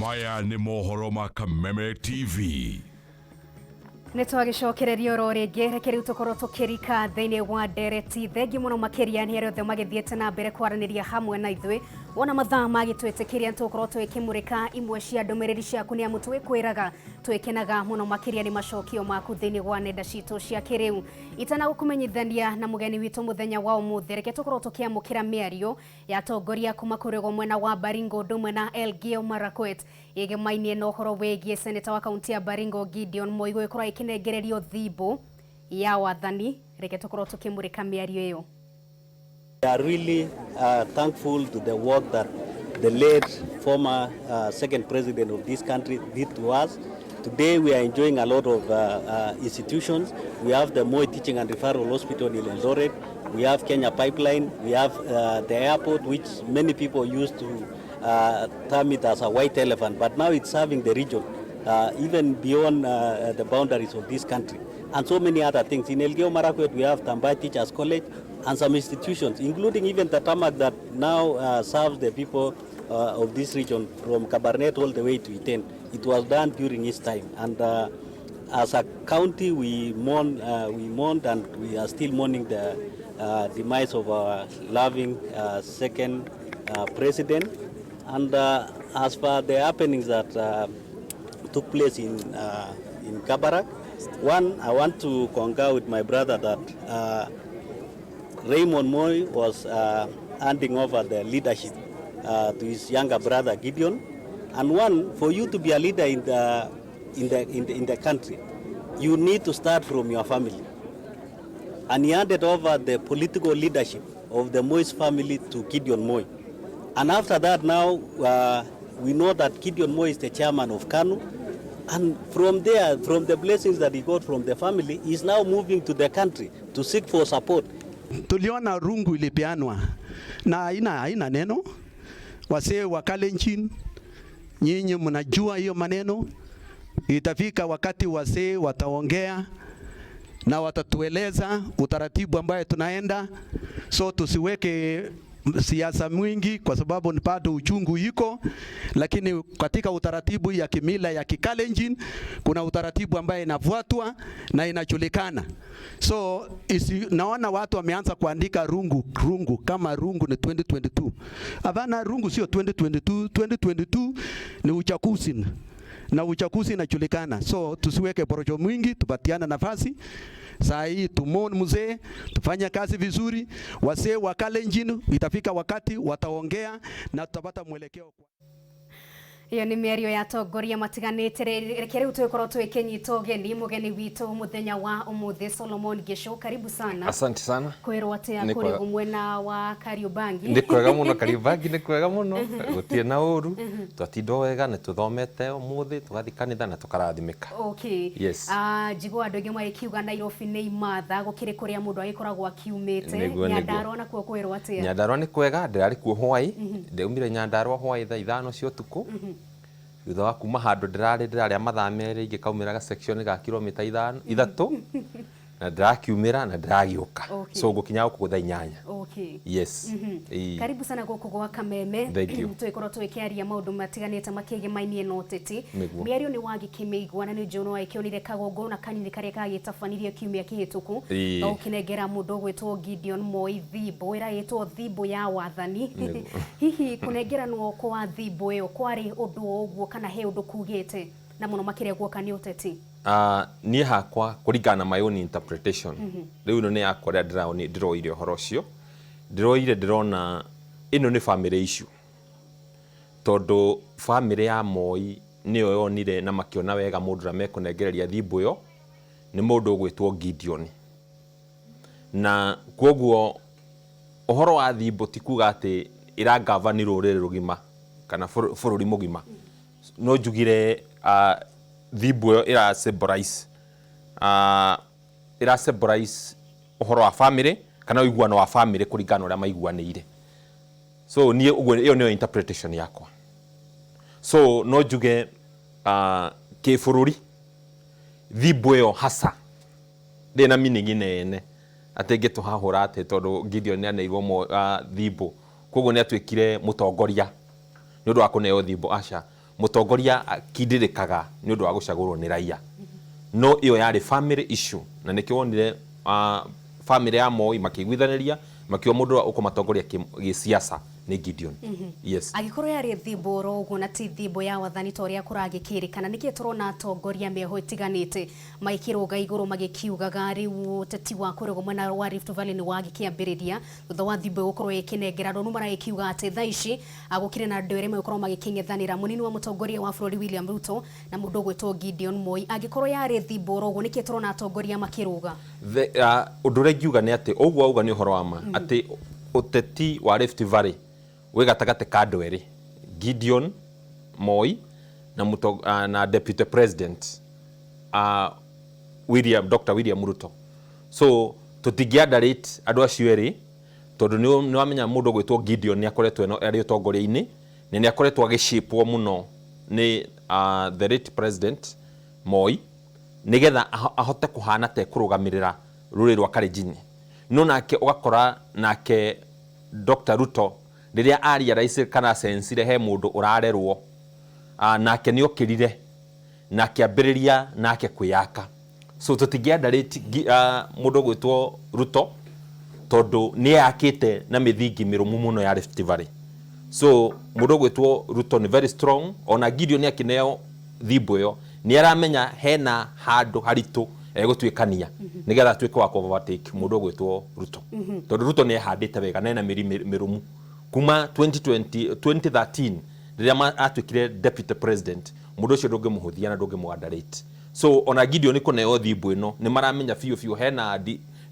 Maya nĩ mohoro ma Kameme TV. Nĩ twagĩcokereria oro rĩngĩ, reke rĩu tũkorwo tũkĩrika thĩinĩ wa ndereti. Thengi mũno makĩria nĩ arĩa othe magĩthiĩte na mbere kwaranĩria hamwe na ithuĩ. Wona mathaa magĩtwĩtĩkĩria, nĩ tũgũkorwo tũgĩkĩmũrĩka imwe cia ndũmĩrĩri ciaku, nĩ amu twĩkwĩraga twĩkenaga mũno makĩria nĩ macokio maku thĩinĩ wa nenda citũ cia kĩrĩu. Itanagũkũmenyithania na mũgeni witũ mũthenya wa ũmũthĩ, reke tũkorwo tũkĩamũkĩra mĩario ya atongoria kuma kũrĩ mwena wa Baringo ũndũ ũmwe na Elgeyo Marakwet, ĩgemainie na ũhoro wĩgiĩ seneta wa kaunti ya Baringo Gideon Moi gũgĩkorwo agĩkĩnengererio thimbo ya wathani. Reke tũkorwo tũkĩmũrĩka mĩario ĩyo. We are really thankful to the work that the late former second president of this country did to us. Today we are enjoying a lot of institutions. We have the Moi Teaching and Referral Hospital in Eldoret. We have Kenya Pipeline. We have the airport, which many people used to term it as a white elephant, but now it's serving the region, even beyond the boundaries of this country, and so many other things. In Elgeyo Marakwet, we have Tambai Teachers College and some institutions, including even the tarmac that now serves the people of this region from Kabarnet all the way to Iten. It was done during his time. And as a county, we mourned and we are still mourning the demise of our loving second president. And as for the happenings that took place in Kabarak, one, I want to concur with my brother that Raymond Moi was handing over the leadership to his younger brother Gideon. And one, for you to be a leader in the country, you need to start from your family. And he handed over the political leadership of the Moi's family to Gideon Moi. And after that, now we know that Gideon Moi is the chairman of KANU. And from there, from the blessings that he got from the family, he's now moving to the country to seek for support. Tuliona rungu ilipeanwa na haina neno. Wasee wa Kalenjin, nyinyi mnajua hiyo maneno. Itafika wakati wasee wataongea na watatueleza utaratibu ambaye tunaenda, so tusiweke siasa mwingi kwa sababu ni bado uchungu iko, lakini katika utaratibu ya kimila ya Kikalenjin kuna utaratibu ambaye inafuatwa na inajulikana. So naona watu wameanza kuandika rungu rungu kama rungu ni 2022. Hapana, rungu sio 2022. 2022 ni uchaguzi na uchaguzi inajulikana, so tusiweke porojo mwingi, tupatiane nafasi. Saa hii tumourn mzee, tufanye kazi vizuri. Wasee wa Kalenjin itafika wakati wataongea na tutapata mwelekeo. Iyo nĩ mĩario ya atongoria matiganĩte. Reke rĩu tũgĩkorwo twĩkĩnyita ũgeni mũgeni witũ mũthenya wa ũmũthĩ, Solomon Gisho, karibu sana. Asante sana. Kwĩrwo atĩa Nĩ kũrĩ mwena wa Kariobangi? Nĩ kwega mũno Kariobangi, nĩ kwega mũno, gũtirĩ na ũru, twatinda o wega, nĩ tũthomete ũmũthĩ, tũgathiĩ kanitha na tũkarathimĩka. Yes. Ah, njigua andũ aingĩ magĩkiuga Nairobi nĩ imatha gũkĩrĩ kũrĩa mũndũ agĩkoragwo akiumĩte. Nĩguo. Nyandarua nakuo kwĩrwo atĩa? Nyandarua nĩ kwega, ndĩrarĩ kuo hwaĩ, ndaumire Nyandarua hwaĩ thaa 5 cia ũtukũ, thutha wa kuma handũ ndĩrarĩ ndĩrarĩa mathaa 2 ingĩkaumĩra ga section ga kilomita 5 3 na ndĩrakiumĩra na ndĩragĩũka. So ngũkinya gũkũ thaa 8. Yes. Ĩĩ. Karibu sana gũkũ gwa Kameme. Thank you. Tũgĩkorwo tũgĩkĩaria maũndũ matiganĩte makĩgĩmainie na ũteti. Mĩario nĩ wagĩkĩmĩigua na nĩ njũĩ nĩ wagĩkĩonire kagongona kanini karĩa kagĩtabanirio kiumia kĩhĩtũku, gagũkĩnengera mũndũ ũgwĩtwo Gideon Moi thimbo ĩragĩtwo thimbo ya wathani. Hihi kũnengeranwo kwa thimbo ĩyo kwarĩ ũndũ o ũguo kana he ũndũ kugĩte, na mũno makĩria guoka nĩ ũteti? Niĩ hakwa, kũringana na my own interpretation, rĩu ĩno nĩ yakwa, rĩrĩa ndĩroire ũhoro ũcio, ndĩroire ndĩrona ĩno nĩ family issue, tondũ family ya Moi nĩyo yonire na makĩona wega mũndũ ũrĩa mekũnengereria thimbo ĩyo nĩ mũndũ ũgwĩtwo Gideon. Na kwoguo ũhoro wa thimbo ti kuga atĩ ĩrangavani rũrĩrĩ rũgima kana bũrũri mũgima. No njugire thimbo ĩyo ĩra symbolize ũhoro wa family kana ũiguano wa family kũringana na ũrĩa maiguanĩire. So niĩ ũguo ĩyo nĩyo interpretation yakwa. So no njuge kĩbũrũri thimbo ĩyo hasa ndĩrĩ na meaning nene atĩ ĩngĩtũhahũra atĩ tondũ Gideon nĩ aneirwo thimbo, koguo nĩ atuĩkire mũtongoria nĩ ũndũ wa kũneo thimbo. Aca. Mũtongoria akindĩrĩkaga nĩ ũndũ wa gũcagũrwo nĩ raia, no ĩyo yarĩ family issue, na nĩkĩo wonire family ya Moi makĩiguithanĩria, makiuga mũndũ ũrĩa ũkũmatongoria gĩsiasa nĩ Gideon. Yes. Angĩkorwo yarĩ thimbo oro ũguo na ti thimbo ya wathani ta ũrĩa kũragĩkĩrĩkana, nĩkĩ tũrona atongoria mĩoho ĩtiganĩte magĩkĩrũga igũrũ magĩkiugaga rĩu ũteti wa kũrĩa mwena wa Rift Valley nĩ wagĩkĩambĩrĩria thutha wa thimbo gũkorwo ĩkĩnengera andũ? Maragĩkiuga atĩ thaa ici gũkĩrĩ na andũ erĩ megũkorwo magĩkĩng'ethanĩra, mũnini wa mũtongoria wa bũrũri William Ruto na mũndũ ũgwĩtwo Gideon Moi. Angĩkorwo yarĩ thimbo oro ũguo, nĩkĩ tũrona atongoria makĩrũga? Ũndũ ũrĩa ingiuga nĩ atĩ ũguo wauga nĩ ũhoro wa ma, atĩ ũteti wa Rift Valley wĩ gatagatĩ ka andũ erĩ, Gideon Moi na deputy president William, Dr. William Ruto. So tũtingĩ underrate andũ acio erĩ, tondũ nĩ wamenya mũndũ ũgwĩtwo Gideon nĩ akoretwo arĩ ũtongoria-inĩ na nĩ akoretwo agĩcĩpwo mũno nĩ the late president Moi, nĩgetha ahote kũhana ta ekũrũgamĩrĩra rũrĩrĩ rwa Kalenjin. No nake ũgakora nake Dr. Ruto rĩrĩa arealize kana sensire he mũndũ ũrarerwo, nake nĩ okĩrire na akĩambĩrĩria nake kwĩyaka. So tũtingĩ underrate mũndũ ũgwĩtwo Ruto, tondũ nĩ eyakĩte na mĩthingi mĩrũmu mũno ya Rift Valley. So mũndũ ũgwĩtwo Ruto nĩ very strong. Ona Gideon akĩneo thimbo ĩyo, nĩ aramenya hena handũ haritũ egũtuĩkania nĩgetha atuĩke wa overtake mũndũ ũgwĩtwo Ruto, tondũ Ruto nĩ ehandĩte wega na ena mĩri mĩrũmu kuma 2020, 2013 rĩrĩa atuĩkire deputy president. Mũndũ ũcio ndũngĩmũhũthia na ndũngĩmũ underrate. So ona Gideon kũneo thimbo ĩno, nĩ maramenya biũ biũ hena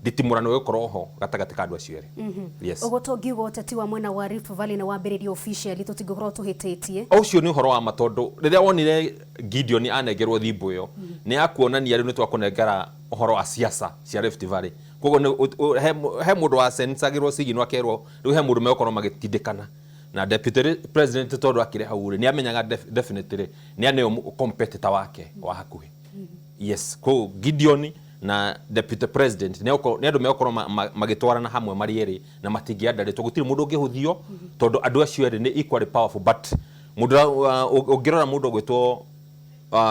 nditimũrano ĩgũkorwo ho gatagatĩ ka andũ acio erĩ. Yes. Ũguo tũngiuga ũteti wa mwena wa Rift Valley nĩ wambĩrĩria officially, tũtingĩkorwo tũhĩtĩtie? Ũcio nĩ ũhoro wa ma, tondũ rĩrĩa wonire Gideon anengerwo thimbo ĩyo, nĩ akuonania rĩu nĩ twakũnengera ũhoro wa siasa cia Rift Valley. Koguo he mũndũ wacencagĩrwo signal, akerwo rĩu he mũndũ megũkorwo magĩtindĩkana na deputy president, tondũ akĩrĩ hau rĩ, nĩ amenyaga definitely nĩ aneo competitor wake wa hakuhĩ. Yes, koguo Gideon na deputy president nĩ andũ megũkorwo magĩtwarana hamwe marĩ erĩ na matingĩandarĩtwo. Gũtirĩ mũndũ ũngĩhũthio, tondũ andũ acio erĩ nĩ equally powerful, but mũndũ ũngĩrora mũndũ ũgwĩtwo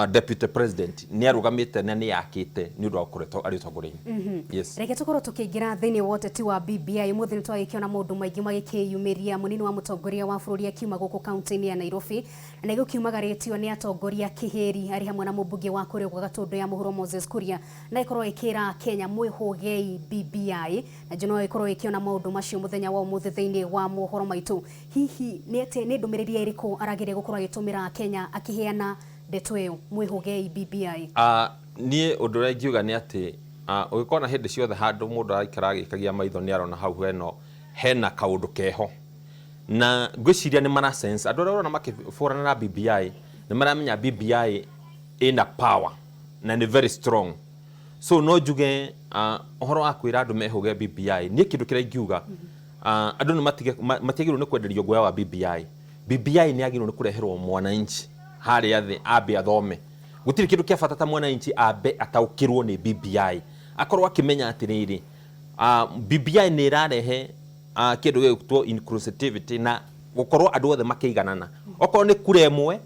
deputy president nĩ arũgamĩte na nĩ yakĩte nĩ ũndũ wa gũkoretwo arĩ ũtongoria-inĩ. Yes. Reke tũkorwo tũkĩingĩra thĩinĩ wa ũteti wa BBI. Ũmũthĩ nĩ twagĩkĩona maũndũ maingĩ magĩkĩyumĩria, mũnini wa mũtongoria wa bũrũri akiuma gũkũ kaunti-inĩ ya Nairobi na nĩ gũkiumagarĩtio nĩ atongoria kĩhĩri arĩ hamwe na mũmbunge wa kũrĩa gwa Gatũndũ ya mũhuro Moses Kuria, na ĩkorwo ĩkĩra Kenya mwĩhũgei BBI, na njũ no ĩkorwo ĩkĩona maũndũ macio mũthenya wa ũmũthĩ thĩinĩ wa mohoro maitũ. Hihi nĩ atĩ nĩ ndũmĩrĩri ĩrĩkũ arageria gũkorwo agĩtũmĩra Kenya akĩheana ndeto ĩyo, mwĩhũgei BBI? Niĩ ũndũ ũrĩa ingiuga nĩ atĩ ũgĩkorwo na hĩndĩ ciothe handũ mũndũ araikara agĩikagia maitho, nĩ arona hau hena kaũndũ keho, na ngwĩciria nĩ mara sense andũ arĩa ũrona makĩbũrana na BBI nĩ maramenya BBI ĩna power na nĩ very strong. So no njuge ũhoro wa kwĩra andũ mehũge BBI, niĩ kĩndũ kĩrĩa ingiuga, andũ nĩ matiagĩrĩirwo nĩ kwenderio guoya wa BBI. BBI nĩ yagĩrĩirwo nĩ kũreherwo mwananchi harĩa thĩ ambe athome. Gũtirĩ kĩndũ kĩa bata ta mwananchi ambe ataũkĩrwo nĩ BBI, akorwo akĩmenya atĩrĩrĩ, BBI nĩ ĩrarehe kĩndũ gĩgwĩtwo inclusivity na gũkorwo andũ othe makĩiganana. Okorwo nĩ kura ĩmwe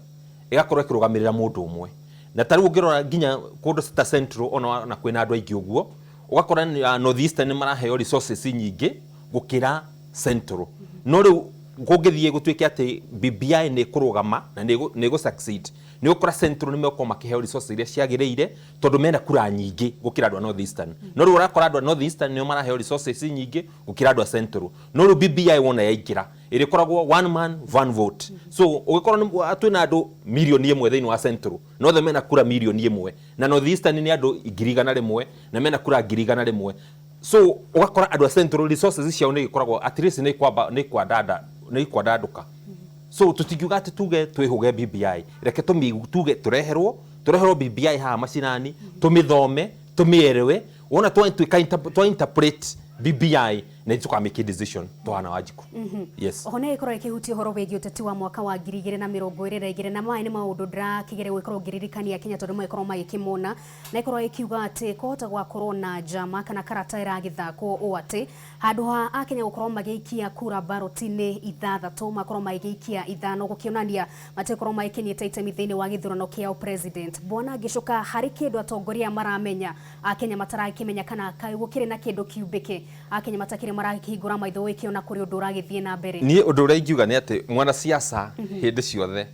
ĩgakorwo ĩkĩrũgamĩrĩra mũndũ ũmwe, na ta rĩu ũngĩrora nginya kũndũ ta Central, ona kwĩna andũ aingĩ ũguo, ũgakora North Eastern nĩ maraheo resources nyingĩ gũkĩra Central. No rĩu kũngĩthiĩ gũtuĩke atĩ BBI nĩ ĩkũrũgama na nĩ ĩgũ succeed, nĩ ũgũkora Central nĩ megũkorwo makĩheo resources iria ciagĩrĩire, tondũ mena kura nyingĩ gũkĩra andũ a North Eastern. No rĩu ũrakora andũ a North Eastern nĩo maraheo resources nyingĩ gũkĩra andũ a Central. No rĩu BBI wona yaingĩra, ĩrĩkoragwo one man, one vote. So ũgĩkorwo twĩna andũ 1 million thĩinĩ wa Central, no othe mena kura 1 million, na North Eastern nĩ andũ 100,000 na mena kura 100,000. So ũgakora andũ a Central resources ciao nĩ ikoragwo at least nĩ ikwamba nĩ ikwandanda nĩ ikwandandũka. So tũtingiuga atĩ tuge twĩhũge BBI. Reke tuge tũreherwo BBI haha macinani, tũmĩthome, tũmĩerewe. Wona twatuĩka twa interpret BBI, Na ithuĩ tũkamake decision tũhana Wanjikũ. Yes. Oho nä ĩkorwo ĩkĩhutia ũhoro wĩgiĩ ũteti wa mwaka wa 2022, na maya nĩ maũndũ ndĩrakĩgeria gũgĩkorwo ngĩririkania Kenya tondũ magĩkorwo magĩkĩmona, na ĩkorwo ĩkiuga atĩ kũhota gwakorwo na njama kana karata ĩragĩthakwo ũũ atĩ handũ ha akenya gũkorwo magĩikia kura baroti-inĩ ithathatũ, makorwo magĩikia ithano, gũkĩonania matikorwo magĩkĩnyita itemi thĩinĩ wa gĩthurano kĩa president. Bwana Gĩcuka, harĩ kĩndũ atongoria maramenya akenya matarakĩmenya, kana kaĩ gũkĩrĩ na kĩndũ kiumbĩke akenya matakĩrĩ marakĩhingũra maitho gũgĩkĩona kũrĩ ũndũ ũragĩthiĩ na mbere? Niĩ ũndũ ũrĩa ingiuga nĩ atĩ mwanasiasa hĩndĩ ciothe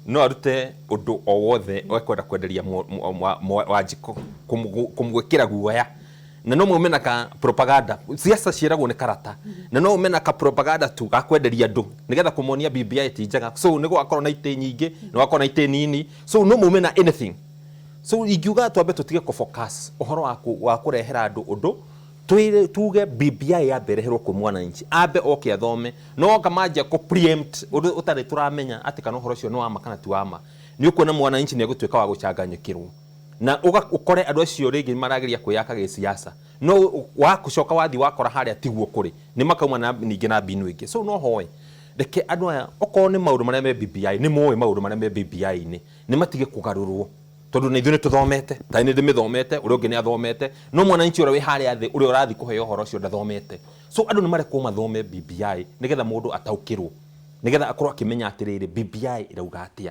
no arute ũndũ o wothe ekwenda kwenderia Wanjikũ, kũmwĩkĩra guoya, na no mume na ka propaganda. Siasa ciĩragwo nĩ karata, na no ume na ka propaganda tu ga kwenderia andũ nĩgetha kũmonia BBI ti njega, so nĩ gũgakorwo na itĩ nyingĩ, nĩ gũgakorwo na itĩ nini, so no mume na anything. So ingiuga twambe tũtige kũ-focus ũhoro wa kũrehera andũ ũndũ twĩre, tuge BBI yambe ĩreherwo kwĩ mwananchi, ambe oke athome. No oka manjia kũ preempt ũndũ ũtarĩ tũramenya atĩ kana ũhoro ũcio nĩ wa ma kana ti wa ma, nĩ ũkuona mwananchi nĩ egũtuĩka wa gũcanganyũkĩrwo na ũkore andũ acio rĩngĩ marageria kwĩyaka gĩsiasa, no wakũcoka wathiĩ wakora harĩa tiguo kũrĩ, nĩ makauma na ningĩ na mbinu ĩngĩ. So no hoe reke andũ aya, okorwo nĩ maũndũ marĩa me BBI, nĩ moĩ maũndũ marĩa me BBI-inĩ, nĩ matige kũgarũrwo, tondũ na ithuĩ nĩ tũthomete, ta nĩ ndĩmĩthomete, ũrĩa ũngĩ nĩ athomete, no mwananchi ũrĩa wĩ harĩa thĩ, ũrĩa ũrathiĩ kũheo ũhoro ũcio, ndathomete. So andũ nĩ marekwo mathome BBI nĩgetha mũndũ ataũkĩrwo, nĩgetha akorwo akĩmenya atĩrĩrĩ, BBI ĩrauga atĩa,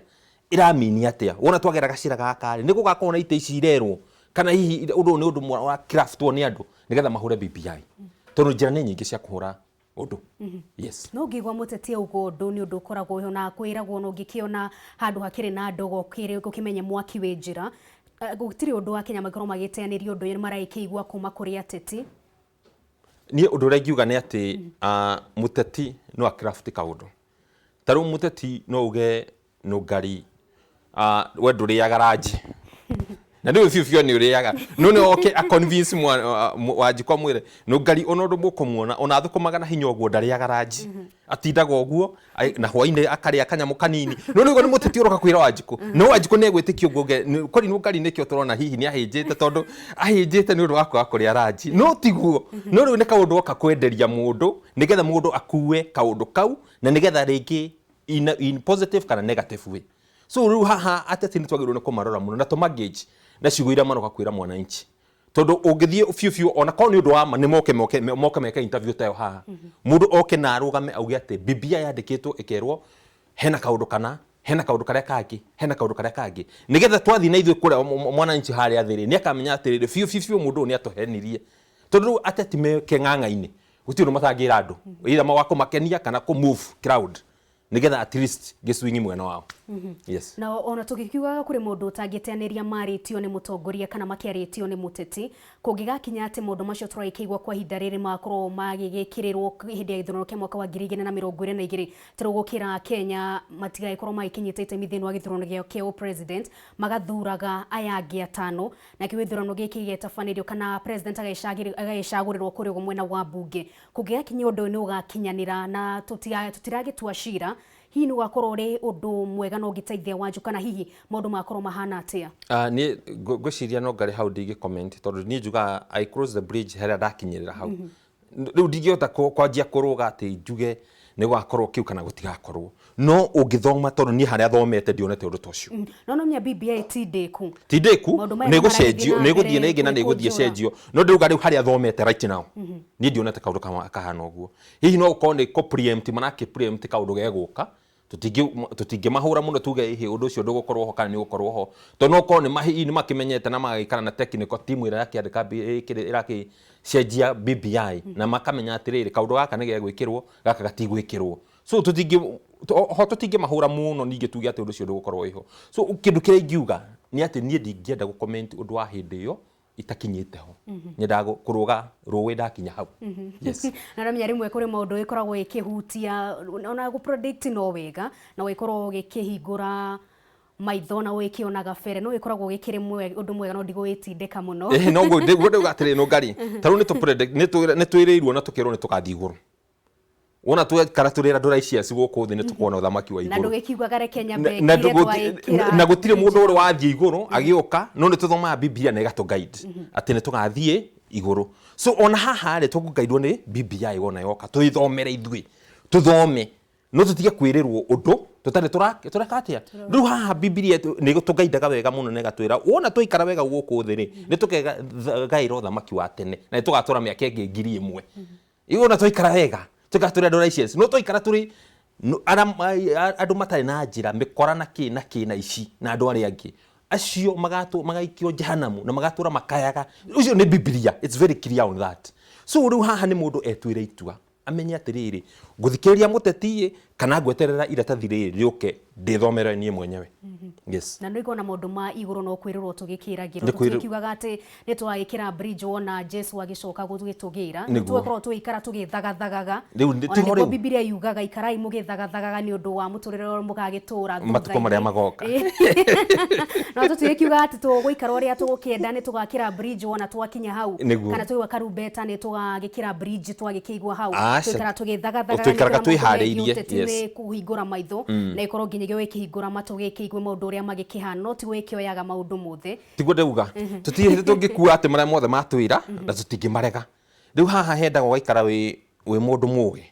ĩramini atĩa. Wona twagera gacĩra gaka rĩ, nĩ gũgakorwo na itĩ ici irerwo, kana hihi ũndũ ũyũ nĩ ũndũ wa craftwo nĩ andũ nĩgetha mahũre BBI, tondũ njĩra nĩ nyingĩ cia kũhũra ũndũ. Yes. No ngĩigua mũteti auga ũndũ nĩ ũndũ ũkoragwo ho na kwĩragwo na ũngĩkĩona handũ hakĩrĩ na ndogo ũkĩmenye mwaki wĩ njĩra. Gũtirĩ ũndũ wa Kenya mangĩkorwo magĩteanĩria ũndũ ũyũ, nĩ maragĩkĩigua kuma kũrĩ ateti. Niĩ ũndũ ũrĩa ingiuga nĩ atĩ mũteti no acraft kaũndũ. Ta rĩu mũteti no uge Nũngari, we ndũrĩaga ranji, na nĩ biũ biũ nĩ ũrĩaga, no nĩ oke a convince Wanjikũ, amwĩre Nũngari ona ũndũ mũkũmuona ona athũkũmaga na hinya ũguo ndarĩaga ranji, atindaga ũguo na hwainĩ akarĩa kanyamũ kanini. No nĩguo nĩ mũteti ũroka kwĩra Wanjikũ, no Wanjikũ nĩ egwĩtĩkia ũguo kwani Nũngari nĩkĩo tũrona hihi nĩ ahĩnjĩte, tondũ ahĩnjĩte nĩ ũndũ wa kwaga kũrĩa ranji, no tiguo. No rĩu nĩ kaũndũ oka kwenderia mũndũ nĩgetha mũndũ akue kaũndũ kau, na nĩgetha rĩngĩ in positive kana negative way. So rĩu haha ateti nĩ twagĩrĩirwo nĩ kũmarora mũno na tũmangage na ciugo iria maroka kwĩra mwananchi, tondũ ũngĩthiĩ biũ biũ, ona korwo nĩ ũndũ wa ma, nĩ moke meke interview ta ĩyo haha, mũndũ oke na arũgame auge atĩ BBI yandĩkĩtwo ĩkerwo hena kaũndũ kana hena kaũndũ karĩa kangĩ, hena kaũndũ karĩa kangĩ, nĩgetha twathiĩ na ithuĩ kũrĩa mwananchi harĩa thĩ rĩ, nĩ akamenya atĩrĩrĩ, biũ biũ biũ mũndũ ũyũ nĩ atũhenirie. Tondũ rĩu ateti me kĩng'ang'a-inĩ, gũtirĩ ũndũ matangĩra andũ, either wa kũmakenia kana kũ move crowd nĩgetha at least gĩcwingi mwena wao. Yes. Na ona tũgĩkiugaga kũrĩ mũndũ ũtangĩteanĩria marĩtio nĩ mũtongoria kana makĩarĩtio nĩ mũteti, kũngĩgakinya atĩ maũndũ macio tũragĩkĩigua kwa ihinda rĩrĩ magakorwo magĩgĩkĩrĩrwo hĩndĩ ya gĩthurano kĩa mwaka wa 2022, tarĩu gũkĩra Kenya matigagĩkorwo magĩkĩnyita itemi thĩinĩ wa gĩthurano kĩa president, magathuraga aya angĩ atano, nakĩo gĩthurano gĩkĩ gĩgĩtabanĩrio kana president agagĩcagũrĩrwo kũrĩa ũguo mwena wa mbunge, kũngĩgakinya ũndũ ũyũ nĩ ũgakinyanĩra na tũtiragĩtua cira, hihi nĩ ũgakorwo ũrĩ ũndũ mwega na ũngĩteithia Wanjũ, kana hihi maũndũ magakorwo mahana atĩa? Niĩ ngwĩciria no ngarĩ hau ndingĩ comment, tondũ niĩ njugaga I cross the bridge harĩa ndakinyĩrĩra hau. Rĩu ndingĩhota kwanjia kũrũga atĩ njuge nĩ gũgakorwo kĩu kana gũtigakorwo, no ũngĩthoma, tondũ niĩ harĩa thomete ndionete ũndũ ta ũcio. No no menya BBI ti ndĩku. Ti ndĩku. Maũndũ maya nĩ nĩ gũcenjio marathiĩ na nĩ gũthiĩ mbere rĩngĩ na nĩ gũthiĩ gwĩkũnjũra. Cenjio, no ndĩrauga rĩu harĩa thomete right now niĩ ndionete kaũndũ kahana ũguo. Hihi no gũkorwo nĩ kũ preempt, marakĩ preempt kaũndũ gegũka. Tũtingĩmahũra mũno tuge ĩhĩ ũndũ ũcio ndũgũkorwo ho kana nĩ ũgũkorwo ho, tondũ no ũkorwo nĩ makĩmenyete na magagĩikara na technical team ĩrĩa ĩrakĩandĩka ĩrakĩcenjia BBI, na makamenya atĩrĩrĩ, kaũndũ gaka nĩ gegwĩkĩrwo, gaka gatigwĩkĩrwo. So tũtingĩ ho tũtingĩmahũra mũno ningĩ tuge atĩ ũndũ ũcio ndũgũkorwo wĩho. So kĩndũ kĩrĩa ingiuga nĩ atĩ niĩ ndingĩenda gũ-comment ũndũ wa hĩndĩ ĩyo itakinyĩte ho, nyendaga kũrũga rũĩ ndakinya hau. Yes. Na ramenya rĩmwe kũrĩ maũndũ ĩkoragwo ĩkĩhutia ona gũ predict no wega na ũgĩkorwo ũgĩkĩhingũra maitho na ũgĩkĩona gabere, no ĩkoragwo gĩkĩrĩ ũndũ mwega, no ndigũgĩtindĩka mũno. Ĩhĩ, no nguo ndauga atĩrĩ, no ngari ta rĩu nĩ twĩrĩirwo na tũkerwo nĩ tũgathiĩ igũrũ. Wona twekara tũrĩ andũ righteous gũkũ thĩ, nĩ tũkona ũthamaki wa na igũrũ. Ndũgĩkiugaga reke nyambe na ngire twaĩkĩra na gũtirĩ mũndũ ũrĩ wathiĩ igũrũ agĩũka, no nĩ tũthomaga Biblia na ĩgatũ guide atĩ nĩ tũgathiĩ. Igũrũ. So ona haha rĩ, tũkũgairwo nĩ BBI wona yoka twĩthomere ithuĩ, tũthome, no tũtige kwĩrĩrwo ũndũ tũtarĩ tũreka atĩa. Rĩu haha Bibilia nĩ tũgaindaga wega mũno na ĩgatwĩra wona twaikara wega gũkũ thĩ rĩ, nĩ tũkegaĩra ũthamaki wa tene na nĩ tũgatũra mĩaka ĩngĩ 1000. Wona twaikara wega tũikara tũrĩ andũ righteous, no twaikara tũrĩ andũ matarĩ na njĩra mĩkora na kĩ na kĩ na ici na andũ arĩa angĩ acio magaikio jehanamu na magatũra makayaga. Ũcio nĩ Bibilia, it's very clear on that. So rĩu haha nĩ mũndũ etuĩre itua, amenye atĩrĩrĩ, ngũthikĩrĩria mũteti kana ngweterera iratathi rĩrĩ rĩũke ndĩthomere niĩ mwenyewe. Yes. Na nĩ na maũndũ ma igũrũ no kwĩrĩrwo tũgĩkĩragĩrwo, tũkiugaga atĩ nĩ twagĩkĩra bridge wona Jesu agĩcoka gũgĩtũgĩra, tũgakorwo tũgĩikara tũgĩthagathagaga. Rĩu ona nĩguo Bibilia yugaga ikarai mũgĩthagathagaga nĩ ũndũ wa mũtũrĩre ũrĩa mũgagĩtũra matukũ marĩa magoka. No tũtigĩkiuga atĩ tũgũikara ũrĩa tũgũkĩenda nĩ tũgakĩra bridge wona twakinya hau, kana tũigua karumbeta nĩ tũgagĩkĩra bridge twagĩkĩigua hau, tũikara tũgĩthagathagaga. Tũikaraga twĩharĩirie. Nĩ kũhingũra maitho na ikorwo nginyagia wĩkĩhingũra matũ gĩkĩigue maũndũ ũrĩa magĩkĩhana, no ti wĩkĩoyaga maũndũ mothe. Tiguo ndauga, tũtirĩ hĩndĩ tũngĩkua atĩ marĩa mothe matwĩra na tũtingĩmarega. Rĩu haha hendaga ũgaikara wĩ mũndũ mũgĩ,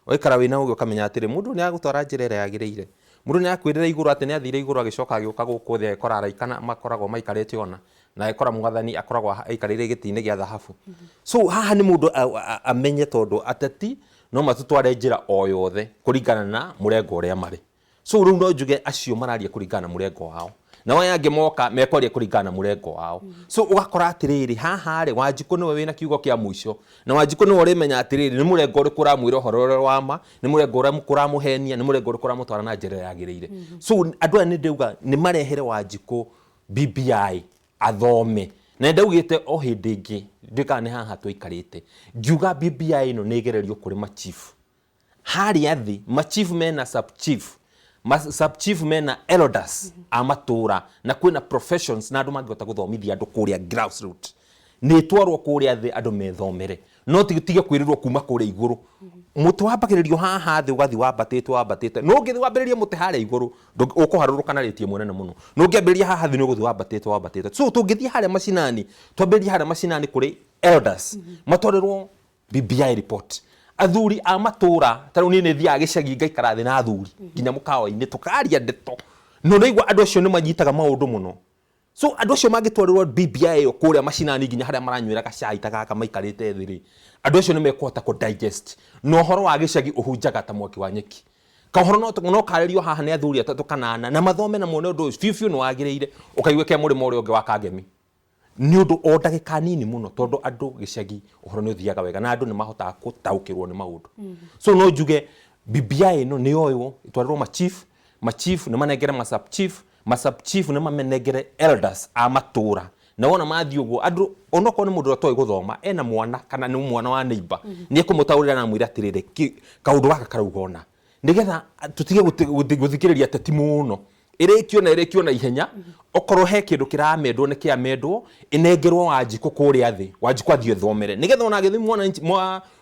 ũgaikara wĩna ũgĩ, ũkamenya atĩrĩ, mũndũ nĩ agũtwara njĩra ĩrĩa yagĩrĩire, mũndũ nĩ akwĩrĩra igũrũ atĩ nĩ athire igũrũ agĩcoka agĩũka gũkũ thĩ agĩkora araika na makoragwo maikarĩte ona na agĩkora mwathani akoragwo aikarĩire gĩtĩ-inĩ gĩa thahabu. So haha nĩ mũndũ amenye, tondũ ateti no matũtware njĩra o yothe kũringana na mũrengo ũrĩa marĩ. So rĩu no njuge acio mararia kũringana na mũrengo wao, nao aya angĩ moka mekwaria kũringana na mũrengo wao. So ũgakora atĩrĩrĩ, haha rĩ, Wanjikũ nĩwe wĩna kiugo kĩa mũico, na Wanjikũ nĩwe ũrĩmenya atĩrĩrĩ, nĩ mũrengo ũrĩkũ ũramwĩra ũhoro ũrĩa wa ma, nĩ mũrengo ũrĩkũ ũramũhenia, nĩ mũrengo ũrĩkũ ũramũtwara na njĩra ĩrĩa yagĩrĩire. So andũ aya nĩ ndauga nĩ marehere Wanjikũ BBI athome, na nĩ ndaugĩte o hĩndĩ ĩngĩ ndĩkaga nĩ haha tũikarĩte ngiuga BBI ĩno nĩ ĩgererio kũrĩ machief harĩa thĩ, machief mena sub chief, sub chief mena elders a matũra, na kwĩna professions na andũ mangĩhota gũthomithia andũ kũrĩa grassroot. Nĩ ĩtwarwo kũrĩa thĩ andũ methomere, no tige kwĩrĩrwo kuma kũrĩa igũrũ. Mũtĩ wambagĩrĩrio haha thĩ ũgathiĩ wambatĩte wambatĩte, no ũngĩthiĩ wambĩrĩrie mũtĩ harĩa igũrũ ũkũharũrũka na rĩti ĩmwe nene mũno, no ũngĩambĩrĩria haha thĩ nĩ ũgũthiĩ wambatĩte wambatĩte. So tũngĩthiĩ harĩa macinani, twambĩrĩrie harĩa macinani kũrĩ elders, matwarĩrwo BBI report, athuri a matũra. Ta rĩu niĩ nĩ thiaga gĩcagi ngaikara thĩ na athuri nginya mũkawa-inĩ tũkaria ndeto, no ũraigua andũ acio nĩ manyitaga maũndũ mũno. So andũ acio mangĩtwarĩrwo BBI ĩyo kũrĩa macinani nginya harĩa maranyuĩra gacai ta gaka maikarĩte thĩ rĩ, andũ acio nĩ mekũhota kũ digest. Na ũhoro wa gĩcagi ũhunjaga ta mwaki wa nyeki. Kaũhoro no karĩrio haha nĩ athuri atatũ kana ana na mathome na mone ũndũ ũyũ biũ biũ nĩ wagĩrĩire, ũkaigua ke mũrĩmo ũrĩa ũngĩ wa Kangemi nĩ ũndũ o ndagĩka nini mũno, tondũ andũ gĩcagi ũhoro nĩ ũthiaga wega na andũ nĩ mahotaga gũtaũkĩrwo nĩ maũndũ. So no njuge BBI ĩno nĩ yoywo ĩtwarĩrwo machief, machief nĩ manengere ma sub chief, ma sub chief nĩ mamenengere elders a matũra. Na wona mathiĩ ũguo, andũ onokorwo nĩ mũndũ ũrĩa ũtoĩ gũthoma, ena mwana kana nĩ mwana wa neighbor, nĩ ekũmũtaũrĩra na amwĩre atĩrĩrĩ, kaũndũ gaka karauga ũna, nĩgetha tũtige gũthikĩrĩria ateti mũno. Ĩrĩkio na ĩrĩkio na ihenya. Okorwo he kĩndũ kĩramendwo nĩ kĩamendwo, ĩnengerwo Wanjikũ kũrĩa thĩ, Wanjikũ athiĩ ethomere, nĩgetha ona agĩthiĩ mwananchi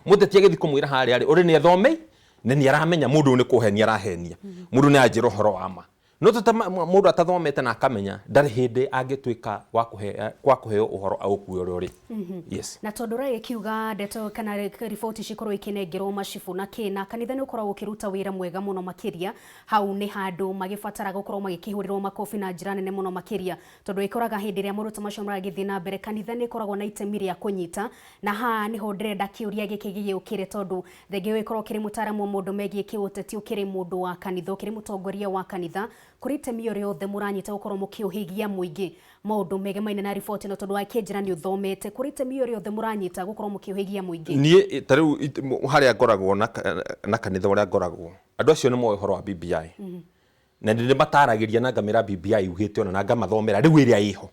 mũteti agĩthiĩ kũmwĩra harĩa rĩ, ũrĩ nĩ ethome na nĩ aramenya mũndũ ũyũ nĩ kũhenia arahenia, mũndũ nĩ anjĩra ũhoro wa ma. No mũndũ atathomete na akamenya ndarĩ hĩndĩ angĩtuĩka wa kũheo ũhoro aũkue ũrĩa ũrĩ. Yes. Na tondũ ũragĩkiuga ndeto kana riboti cikorwo ikĩnengerwo macibũ na kĩ na kanitha nĩ ũkoragwo ũkĩruta wĩra mwega mũno makĩria, hau nĩ handũ magĩbatara gũkorwo magĩkĩhũrĩrwo makobi na njĩra nene mũno makĩria, tondũ ĩkoraga hĩndĩ ĩrĩa maũndũ ta macio maragĩthiĩ na mbere, kanitha nĩ ĩkoragwo na itemi rĩa kũnyita. Na haha nĩho ndĩrenda kĩũria gĩkĩ gĩgĩũkĩre, tondũ thengia gũgĩkorwo ũkĩrĩ mũtaaramu wa maũndũ megiĩ kĩũteti, ũkĩrĩ mũndũ wa kanitha, ũkĩrĩ mũtongoria wa kanitha, kũrĩ itemi o rĩothe mũranyita gũkorwo mũkĩũhĩgia mũingĩ maũndũ megemaine na riboti ĩno, tondũ wakĩnjĩra nĩ ũthomete, kũrĩ itemi o rĩothe mũranyita gũkorwo mũkĩũhĩgia mũingĩ? Niĩ ta rĩu harĩa ngoragwo na kanitha ũrĩa ngoragwo, andũ acio nĩ moĩ ũhoro wa BBI na nĩ mataragĩria na ngamĩra BBI yugĩte ona na ngamathomera rĩu ĩrĩa ĩho,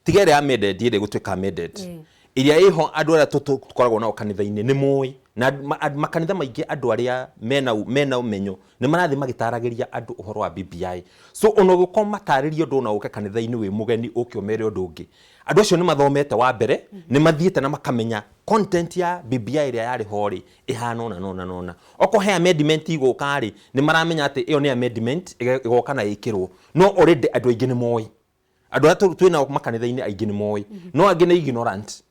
tiga ĩrĩa amended, ĩrĩa ĩgũtuĩka amended, ĩrĩa ĩho. Andũ arĩa tũkoragwo nao kanitha-inĩ nĩ moĩ, na makanitha maingĩ andũ arĩa mena ũmenyo nĩ marathiĩ magĩtaragĩria andũ ũhoro wa BBI. So ona ũgĩkorwo matarĩrie ũndũ, ona ũke kanitha-inĩ wĩ mũgeni ũke ũmere ũndũ ũngĩ, andũ acio nĩ mathomete. Wa mbere nĩ mathiĩte na makamenya content ya BBI ĩrĩa yarĩ ho rĩ ĩhana ũna na ũna na ũna. Okorwo he amendment igũka rĩ, nĩ maramenya atĩ ĩyo nĩ amendment ĩgoka na ĩkĩrwo. No already andũ aingĩ nĩ moĩ, andũ arĩa twĩ nao makanitha-inĩ aingĩ nĩ moĩ, no angĩ nĩ ignorant.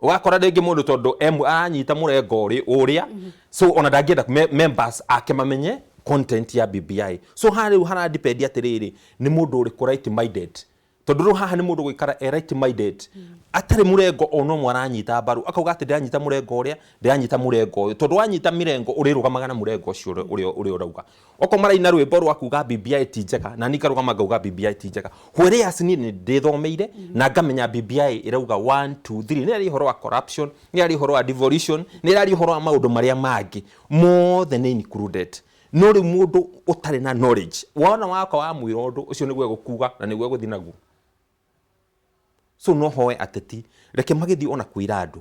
Ũgakora rĩngĩ mũndũ tondũ aranyita mũrengo ũrĩa, so ona ndangĩenda members ake mamenye content ya BBI. So haha rĩu haradepend atĩrĩrĩ, nĩ mũndũ ũrĩkũ right minded, tondũ rĩu haha nĩ mũndũ gũikara e right minded, atarĩ mũrengo ona ũmwe aranyita mbaru, akauga atĩ ndĩranyita mũrengo ũrĩa, ndĩranyita mũrengo ũyũ, tondũ wanyita mĩrengo ũrĩrũgamaga na mũrengo ũcio ũrĩa ũrauga. Okorwo maraina rwĩmbo rwa kuga BBI ti njega, na niĩ ngarũgama ngauga BBI ti njega, whereas niĩ nĩ ndĩthomeire na ngamenya BBI ĩrauga 1 2 3, nĩ ĩraria ũhoro wa corruption, nĩ ĩraria ũhoro wa devolution, nĩ ĩraria ũhoro wa maũndũ marĩa mangĩ mothe nĩ included. No rĩu mũndũ ũtarĩ na knowledge, wona waka wamwĩra ũndũ ũcio nĩguo egũkuga na nĩguo egũthiĩ naguo. So no hoe ateti reke magĩthiĩ ona kwĩra andũ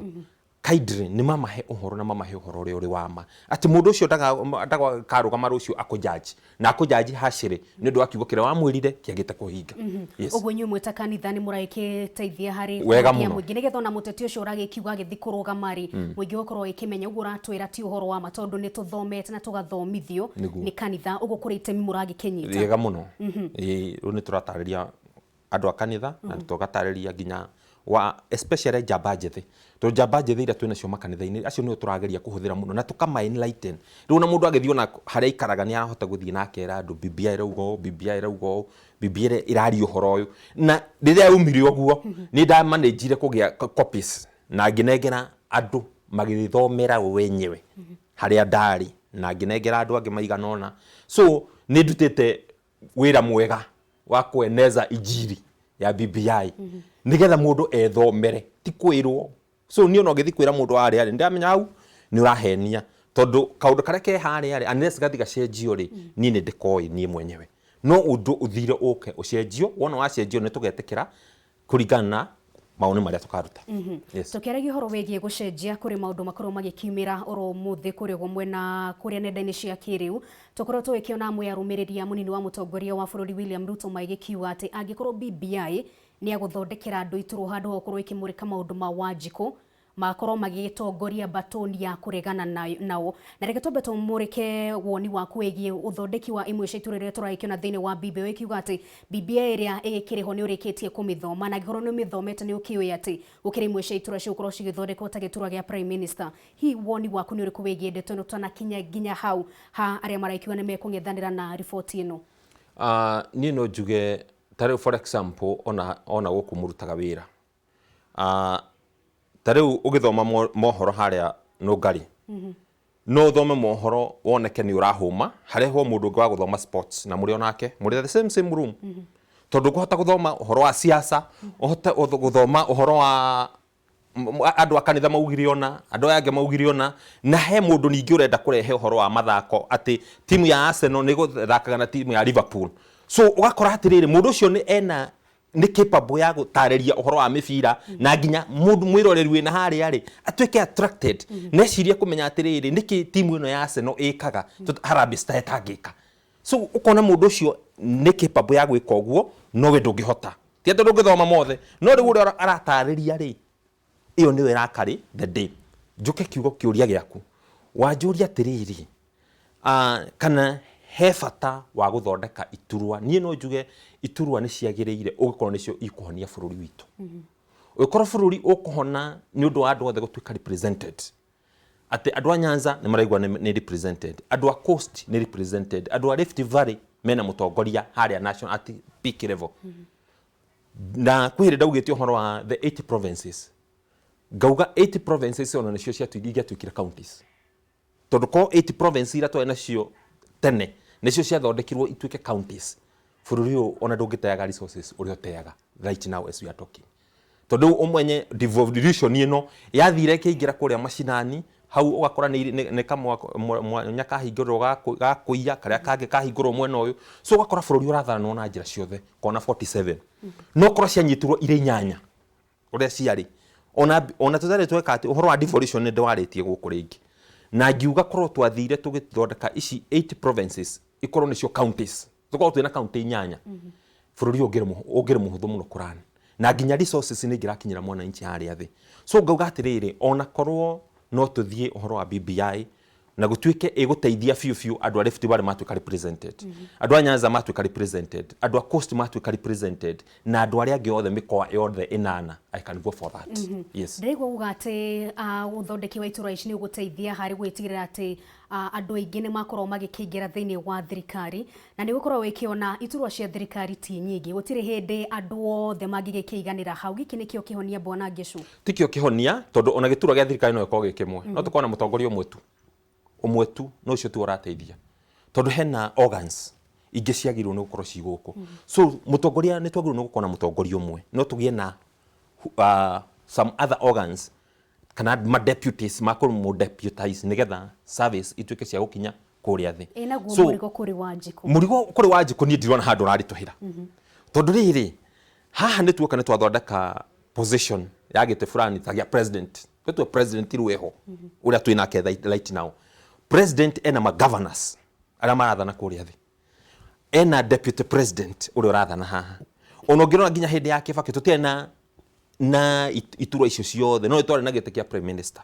kindly nĩ mamahe ũhoro na mamahe ũhoro ũrĩa ũrĩ wa ma, atĩ mũndũ ũcio ndakarũgama rũciũ akũjudge na akũjudge harshly nĩ ũndũ wa kiugo kĩrĩa wamwĩrire kĩagĩte kũhinga. Yes. Ũguo inyuĩ mwĩ ta kanitha nĩ mũragĩteithia harĩ Wega kũhonia mũno. mũingĩ, nĩgetha ona mũteti ũcio ũragĩkiuga agĩthiĩ kũrũgama rĩ, mũingĩ ũgakorwo ũgĩkĩmenya ũguo ũratwĩra ti ũhoro wa ma, tondũ nĩ tũthomete na tũgathomithio nĩ kanitha, ũguo kũrĩ itemi mũragĩkĩnyita. Wega mũno. Ĩĩ, rĩu nĩ tũratarĩria andũ a kanitha na tũgatarĩria nginya wa especially njamba njĩthĩ, tondũ njamba njĩthĩ iria twĩ nacio makanitha-inĩ acio nĩo tũrageria kũhũthĩra mũno na tũkama enlighten. Rĩu ona mũndũ agĩthiĩ ona harĩa aikaraga nĩ arahota gũthiĩ na akera andũ BBI ĩrauga ũũ, BBI ĩrauga ũũ, BBI ĩraria ũhoro ũyũ. Na rĩrĩa yaumire ũguo nĩ ndamanĩnjire kũgĩa copies na ngĩnengera andũ magĩthomera wenyewe harĩa ndarĩ, na ngĩnengera andũ angĩ maigana ũna. So nĩ ndutĩte wĩra mwega wa kueneza injiri ya BBI nigetha mũndũ ethomere, ti kwĩrwo. So niĩ ona ũngĩthiĩ kwĩra mũndũ harĩa rĩ, ndĩramenya hau nĩ ũrahenia, tondũ kaũndũ karĩa ke harĩa rĩ, unless gathi gacenjio rĩ, niĩ nĩ ndĩkoĩ niĩ mwenyewe. No ũndũ ũthire ũke ũcenjio, wona wacenjio nĩ tũgetĩkĩra kũringana na maũndũ marĩa tũkaruta. Yes. Tũkĩaragia ũhoro wĩgiĩ gũcenjia, kũrĩ maũndũ makorwo magĩkiumĩra oro ũmũthĩ kũrĩa ũguo mwena kũrĩa nenda-inĩ cia kĩrĩu, tũkorwo tũgĩkĩona amwe arũmĩrĩri a mũnini wa mũtongoria wa bũrũri William Ruto magĩkiuga atĩ angĩkorwo BBI nĩ agũthondekera andũ iturwa handũ ha gũkorwo ĩkĩmũrĩka maũndũ ma Wanjikũ, makorwo magĩtongoria batoni ya kũregana nao. Na reke twambe tũmũrĩke woni waku wĩgiĩ ũthondeki wa imwe cia iturwa iria tũragĩkĩona thĩinĩ wa BBI, ĩkiuga atĩ BBI ĩrĩa ĩgĩkĩrĩ ho nĩ ũrĩkĩtie kũmĩthoma, na angĩkorwo nĩ ũmĩthomete nĩ ũkĩũĩ atĩ gũkĩrĩ imwe cia iturwa cigũkorwo cigĩthondekwo ta gĩturwa gĩa Prime Minister. Hihi woni waku nĩ ũrĩkũ wĩgiĩ ndeto ĩno tũtanakinya nginya hau ha arĩa maraikiuga nĩ mekũng'ethanĩra na riboti ĩno? Niĩ no njuge ta rĩu for example ona gũkũ mũrutaga wĩra, ta rĩu ũgĩthoma mohoro harĩa Nũngari, no ũthome mohoro woneke nĩ ũrahũma, harehwo mũndũ ũngĩ wa gũthoma sports na mũrĩ onake mũrĩ the same same room, tondũ ũkũhota gũthoma ũhoro wa siasa, ũhote gũthoma ũhoro wa andũ a kanitha maugire ona andũ aya angĩ maugire ona, na he mũndũ ningĩ ũrenda kũrehe ũhoro wa mathako atĩ timu ya Arsenal nĩ gũthakaga na timu ya Liverpool. So ũgakora atĩrĩrĩ, mũndũ ũcio nĩ ena nĩ capable ya gũtarĩria ũhoro wa mĩbira, na nginya mũndũ mwĩroreri wĩna harĩa rĩ atuĩke attracted na ecirie kũmenya atĩrĩrĩ, nĩkĩ timu ĩno ya Arsenal ĩkaga Harambee Stars ĩtangĩka. So ũkona mũndũ ũcio nĩ capable ya gwĩka ũguo, no we ndũngĩhota, ti atĩ ndũngĩthoma mothe, no rĩu ũrĩa aratarĩria rĩ, ĩyo nĩyo ĩrakarĩ the day. Njũke kiugo kĩũria gĩaku, wanjũria atĩrĩrĩ, kana he bata wa gũthondeka iturwa. Niĩ no njuge iturwa nĩ ciagĩrĩire ũngĩkorwo nĩcio ikũhonia bũrũri witũ. Ũngĩkorwo bũrũri ũkũhona nĩ ũndũ wa andũ othe gũtuĩka represented, atĩ andũ a Nyanza nĩ maraigua nĩ represented, andũ a Coast nĩ represented, andũ a Rift Valley mena mũtongoria harĩa national at peak level. Na kwĩ hĩndĩ ndaugĩte ũhoro wa the 8 provinces, ngauga 8 provinces ona nĩcio ingĩatuĩkire counties, tondũ korwo 8 provinces iria twarĩ nacio tene nĩcio ciathondekirwo ituĩke counties, bũrũri ũyũ ona ndũngĩteaga resources ũrĩa ũteaga right now as we are talking, tondũ ũmenye devolution ĩno yathire ĩkĩingĩra kũrĩa macinani hau, ũgakora nĩ kamwanya kahingũrwo ga kũiya, karĩa kangĩ kahingũrwo mwena ũyũ. So ũgakora bũrũri ũratharanwo na njĩra ciothe kona 47, no korwo cianyitirwo irĩ inyanya ũrĩa ciarĩ, ona tũtarĩ tweka atĩ ũhoro wa devolution nĩ ndwarĩtie gũkũ rĩngĩ, na ngiuga korwo twathire tũgĩthondeka ici 8 provinces ikorwo nĩcio counties, tũkorwo twĩna county inyanya, bũrũri ũngĩrĩ mũhũthũ mũno kũrani, na nginya resources nĩ ingĩrakinyĩra mwananchi harĩa thĩ. So ngauga atĩrĩrĩ, ona korwo no tũthiĩ ũhoro wa BBI Na gũtuĩke ĩgũteithia biũ biũ andũ a Rift Valley matuĩka represented, andũ a Nyanza matuĩka represented, andũ a Coast matuĩka represented, na andũ arĩa angĩ othe, mĩkoa yothe ĩnana. I can go for that, yes. Ndĩraigua uga atĩ ũthondeki wa iturwa ici nĩ ũgũteithia harĩ gwĩtigĩrĩra atĩ andũ aingĩ nĩ makorwo magĩkĩingĩra thĩinĩ wa thirikari, na nĩ ũgũkorwo wĩkĩona iturwa cia thirikari ti nyingĩ, gũtirĩ hĩndĩ andũ othe mangĩgĩkĩiganĩra hau. Gĩkĩ nĩkĩo kĩhonia, bwana Ngecu? Tikĩo kĩhonia, tondũ ona gĩturwa gĩa thirikari no gĩkorwo gĩ kĩmwe, no tũkorwo na mũtongoria ũmwe tu, ũmwe tu, no ũcio tu ũrateithia, tondũ hena organs ingĩ ciagĩrĩirwo nĩ gũkorwo ci gũkũ. So mũtongoria, nĩ twagĩrĩirwo nĩ gũkorwo na mũtongoria ũmwe, no tũgĩe na some other organs kana ma deputies makũ deputize nĩgetha service ituĩke cia gũkinya kũrĩa thĩ. Ĩ naguo mũrigo kũrĩ Wanjikũ? Mũrigo kũrĩ Wanjikũ, niĩ ndirona handũ ũraritũhĩra, tondũ rĩrĩ haha nĩ tuoka nĩ twathondeka position ya gĩtĩ fulani ta gĩa president. Twetue president rĩu eho ũrĩa twĩ nake right now. President ena ma governors arĩa marathana kũrĩa thĩ, ena deputy president ũrĩa ũrathana haha. Ona ũngĩrora nginya hĩndĩ ya Kibaki tũtiarĩ na iturwa icio ciothe, no nĩ twarĩ na gĩtĩ kĩa prime minister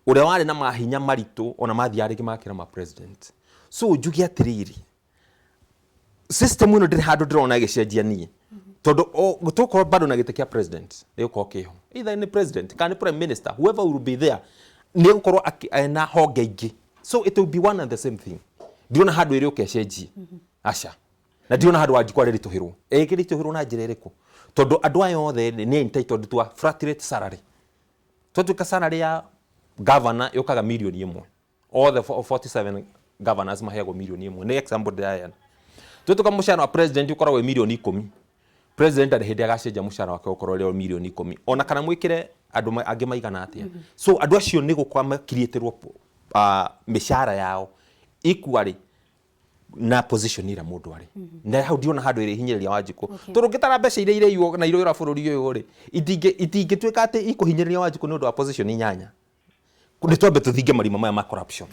ũrĩa warĩ na mahinya maritũ, ona mathiaga rĩngĩ makĩra ma president. So njuge atĩrĩrĩ, system ĩno ndĩrĩ handũ ndĩrona ĩgĩcenjia niĩ, tondũ tũkorwo bado na gĩtĩ kĩa president gĩgũkorwo kĩho, either nĩ president kana nĩ prime minister, whoever will be there nĩ egũkorwo ena honge ingĩ. So it will be one and the same thing. Ndirona handũ ĩrĩ ũkecenjie, aca, na ndirona handũ Wanjikũ arĩritũhĩrwo. Ĩkĩritũhĩrwo na njĩra ĩrĩkũ? Tondũ andũ aya othe nĩ entitled to a flat rate salary. Twatuĩka salary ya governor yũkaga 1 million, othe 47 governors maheagwo 1 million, nĩ example ndĩraheana. Twatuĩka mũcara wa president ũkoragwo wĩ 10 million, president ndarĩ hĩndĩ agacenjia mũcara wake ũkorwo ũrĩ o 10 million, ona kana mwĩkĩre andũ angĩ maigana atĩa. So andũ acio nĩ gũkorwo makiriĩtĩrwo mĩcara yao equally na position ĩrĩa mũndũ arĩ na hau. Ndiona handũ ĩrĩhinyĩrĩria Wanjikũ, tondũ ũngĩtara mbeca iria irĩiywo na iroyũra bũrũri ũyũ rĩ, itingĩtuĩka atĩ ikũhinyĩrĩria Wanjikũ nĩ ũndũ wa position inyanya. Nĩ twambe tũthinge marima maya ma corruption.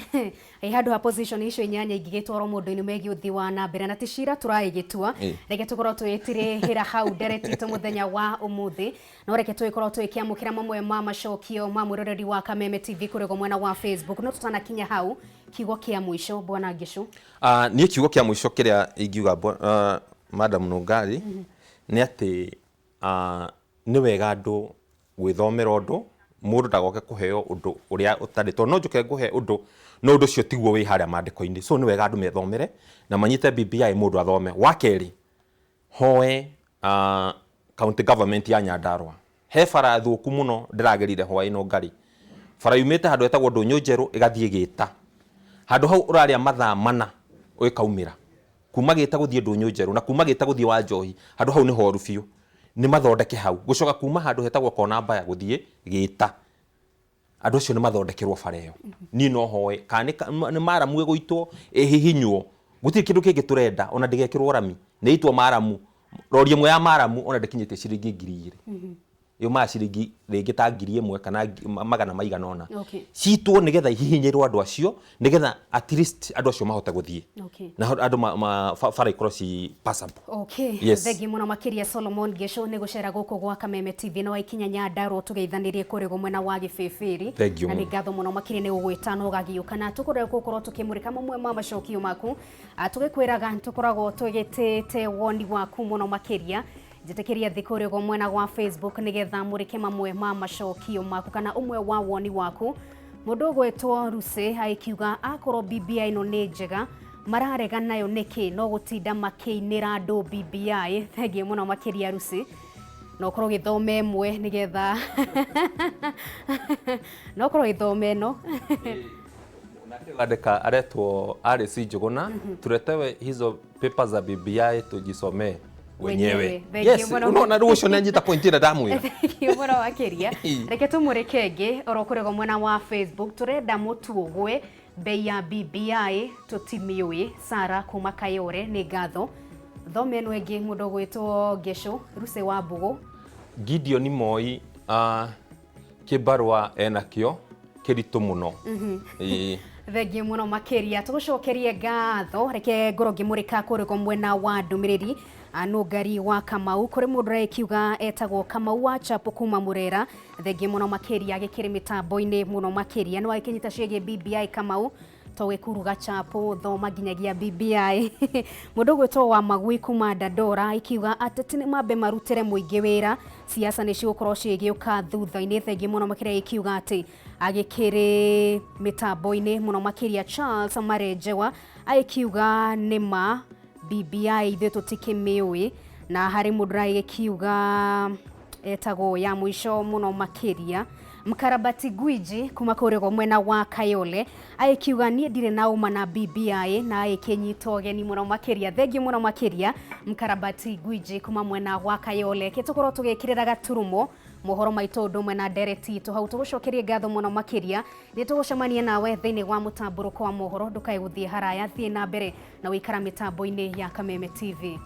Ĩ handũ ha position icio inyanya ingĩgĩtwarwo mũndũ-inĩ megiĩ ũthii wa na mbere, na ti cira tũraĩgĩtua. Reke tũkorwo tũgĩtirĩhĩra hau ndereti itũ mũthenya wa ũmũthĩ, no reke tũgĩkorwo tũgĩkĩamũkĩra mamwe ma macokio ma mwĩroreri wa Kameme TV kũrĩa mwena wa Facebook. No tũtanakinya hau, kiugo kĩa mũico, bwana Ngecu? Niĩ kiugo kĩa mũico kĩrĩa ingiuga, Madam Nungari, nĩ atĩ nĩ wega andũ gwĩthomera ũndũ, mũndũ ndagoke kũheo ũndũ ũrĩa ũtarĩ, tondũ no njũke ngũhe ũndũ no ũndũ ũcio tiguo wĩ harĩa mandĩko-inĩ. So nĩ wega andũ methomere na manyite BBI, mũndũ athome. Wa kerĩ, hoe county government ya Nyandarua, he bara thũku mũno ndĩragerire hwaĩ ĩno ngari, bara yumĩte handũ hetagwo Ndũnyũ Njerũ ĩgathiĩ Gĩta. Handũ hau ũrarĩa mathaa 4 ũgĩkaumĩra kuma Gĩta gũthiĩ Ndũnyũ Njerũ na kuma Gĩta gũthiĩ wa Njohi. Handũ hau nĩ horu biũ, nĩ mathondeke hau. Gũcoka kuma handũ hetagwo Kona Mbaya gũthiĩ Gĩta, andũ acio nĩ mathondekerwo bara ĩyo. Niĩ no hoe kana nĩ maramu ĩgũitwo ĩhihinywo, gũtirĩ kĩndũ kĩngĩ tũrenda, ona ndĩgekĩrwo rami, nĩ ĩitwo maramu. Rori ĩmwe ya maramu ona ndĩkinyĩtie ciringi 2000, yumaga ciringi rĩngĩ ta 1000 kana magana maigana ũna. Citwo nĩgetha ihihinyĩrwo andũ acio, nĩgetha at least andũ acio mahote gũthiĩ na andũ bara ikorwo ci passable. Thengi mũno makĩria, Solomon Ngecu, nĩ gũcera gũkũ gwa Kameme TV na waikinya Nyandarua tũgeithanĩrie kũrĩa mwena wa Gĩbĩbĩri. Thank you Na nĩ mũno. ngatho mũno makĩria nĩ gũgwĩta na ũgagĩũka na tũkorwo gũkorwo tũkĩmũrĩka mamwe ma macokio maku. Tũgĩkwĩraga tũkoragwo tũgĩtĩte woni waku mũno makĩria. Njĩtĩkĩria thĩ kũrĩa ũguo mwena wa Facebook nĩgetha mũrĩke mamwe ma macokio maku kana ũmwe wa woni waku. Mũndũ ũgwĩtwo Ruse agĩkiuga akorwo BBI ĩno nĩ njega, mararega nayo nĩkĩ? No gũtinda makĩinĩra andũ BBI. Thengiũ mũno makĩria, Ruse, no ũkorwo ũgĩthoma ĩmwe nĩgetha no ũkorwo ũgĩthoma ĩno. Andĩka aretwo Alice Njuguna, tuletewe hizo paper za BBI tujisomee wenyewe. Wenyewe. Thank you Yes, mũno. unaona rĩu ũcio nĩ anyita point ĩrĩa ndamwĩra. Thengiũ mũno makĩria. Reke tũmũrĩke ĩngĩ oro kũrĩa mwena wa Facebook. Tũrenda mũtu ũgwe, bei ya BBI tũtimiũĩ. Sara kuma Kayore, nĩ ngatho. Thome ĩno ĩngĩ, mũndũ ũgwĩtwo Ngecu Ruse wa Mbũgũ. Gideon Moi, kĩbarũa enakĩo kĩritũ mũno. Ĩĩ. Thengiũ mũno makĩria, tũgũcokerie ngatho. Reke ngorwo ngĩmũrĩka kũrĩa mwena wa ndũmĩrĩri. Nũngari wa Kamau, kũrĩ mũndũ ũragĩkiuga etagwo Kamau wa Chapo kuma Mũrera. Thengiũ mũno makĩria, agĩkĩrĩ mĩtambo-inĩ mũno makĩria. Nĩ wagĩkĩnyita ciĩgiĩ BBI, Kamau? To gĩkuruga chapo thoma nginyagia BBI. Mũndũ ũgwĩtwo wa Magui kuma Dandora ikiuga ateti nĩ mambe marutĩre mũingĩ wĩra, siasa nĩ cigũkorwo cigĩũka thutha-inĩ. Thengiũ mũno makĩria, ikiuga atĩ agĩkĩrĩ mĩtambo-inĩ mũno makĩria. Charles Marenjewa agĩkiuga nĩma BBI ithuĩ tũtikĩmĩũĩ. Na harĩ mũndũ ũragĩkiuga etagwo ya mũico mũno makĩria, Mkarabati Gwiji kuma kũrĩa mwena wa Kayole, agĩkiuga niĩ ndirĩ na ũma na BBI, na agĩkĩnyita ũgeni mũno makĩria. Thengiũ mũno makĩria, Mkarabati Gwiji kuma mwena wa Kayole. Ke tũkorwo tũgĩkĩrĩra gaturumo mohoro maitũ ũndũ ũmwe na ndereti itũ hau. Tũgũcokerie ngatho mũno makĩria. Nĩ tũgũcemania nawe thĩinĩ wa mũtambũrũko wa mohoro. Ndũkae gũthiĩ haraya, thiĩ na mbere na gũikara mĩtambo-inĩ ya Kameme TV.